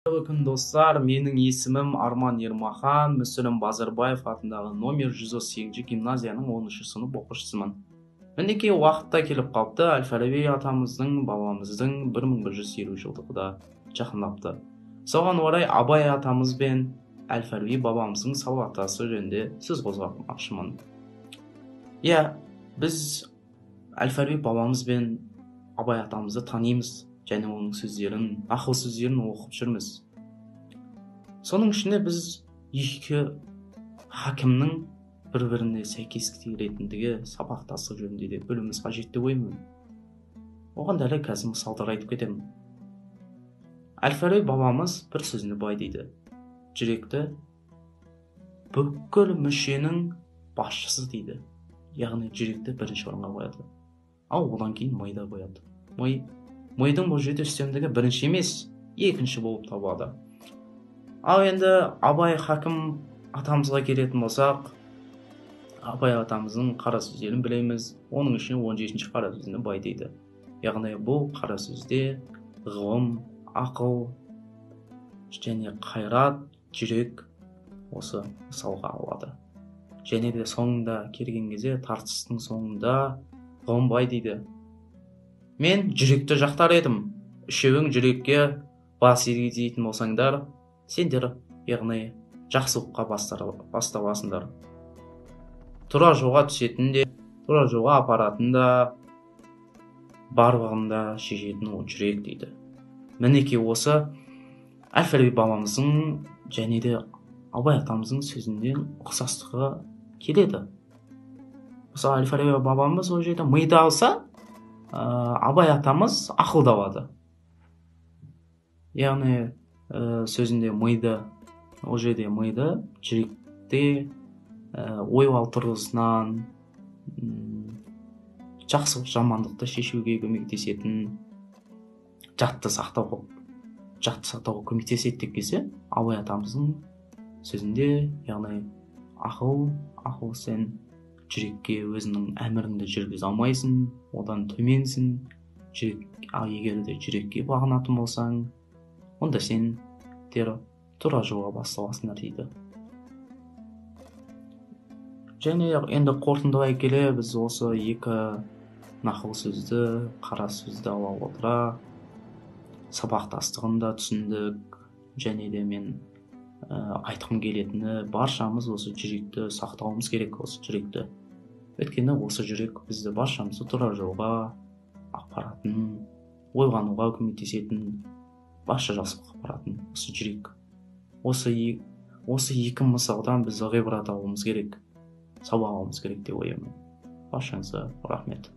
Қайырлы күн, достар! Менің есімім Арман Ермахан, Мүсілім Базарбаев атындағы номер 138 гимназияның 10 сынып оқушысымын. Мінекей, уақыт та келіп қалыпты. Әл-Фараби атамыздың, бабамыздың 1150 жылдығы да жақындапты. Соған орай Абай атамыз бен Әл-Фараби бабамыздың сабақтасы жөнінде сөз қозғамақшымын. Иә, біз Әл-Фараби бабамыз бен Абай атамызды танимыз және оның сөздерін, ақыл сөздерін оқып жүрміз. Соның ішінде біз екі хакімнің бір біріне сәйкес келетіндігі, сабақтастық жөнінде де білуіміз қажет деп ойлаймын. Оған дәл қазір мысалдар айтып кетемін. Әл-Фараби бабамыз бір сөзінде былай дейді: жүректі бүкіл мүшенің басшысы дейді. Яғни жүректі бірінші орынға қояды, ал одан кейін миды қояды. Мидың бұл жерде үстемдігі бірінші емес, екінші болып табылады. Ал енді Абай хакім атамызға келетін болсақ, Абай атамыздың қара сөздерін білеміз. Оның ішінде 17-ші қара сөзінде бай дейді. Яғни бұл қара сөзде ғылым, ақыл және қайрат, жүрек осы мысалға алады. Және де соңында келген кезде, тартыстың соңында ғылым бай дейді: мен жүректі жақтар едім, үшеуің жүрекке бас дейтін болсаңдар, сендер, яғни, жақсылыққа басталасыңдар, тура жолға түсетін де, тура жолға апаратын да, барлығын да шешетін ол жүрек дейді. Мінекей, осы Әл-Фараби бабамыздың және де Абай атамыздың сөзінде ұқсастығы келеді. Мысалы, Әл-Фараби бабамыз ол жерде миды алса, Абай атамыз ақылды алады. Яғни сөзінде миды, ол жерде миды жүректе ойлау тұрғысынан жақсылық жамандықты шешуге көмектесетін, жадты сақтауға көмектеседі деп келсе, Абай атамыздың сөзінде, яғни ақыл, сен жүрекке өзіңнің әміріңді жүргізе алмайсың, одан төменсің. Жүрек, ал егер де жүрекке бағынатын болсаң, онда сендер тура жолға басталасыңдар дейді. Және енді қорытындылай келе, біз осы екі нақыл сөзді, қара сөзді ала отыра, сабақтастығын да түсіндік. Және де мен айтқым келетіні, баршамыз осы жүректі сақтауымыз керек, осы жүректі. Өйткені осы жүрек бізді, баршамызды тура жолға апаратын, ойлануға көмектесетін, барша жақсылыққа апаратын осы жүрек. Осы екі мысалдан біз ғибрат алуымыз керек, сабақ алуымыз керек деп ойлаймын. Баршаңызға рахмет.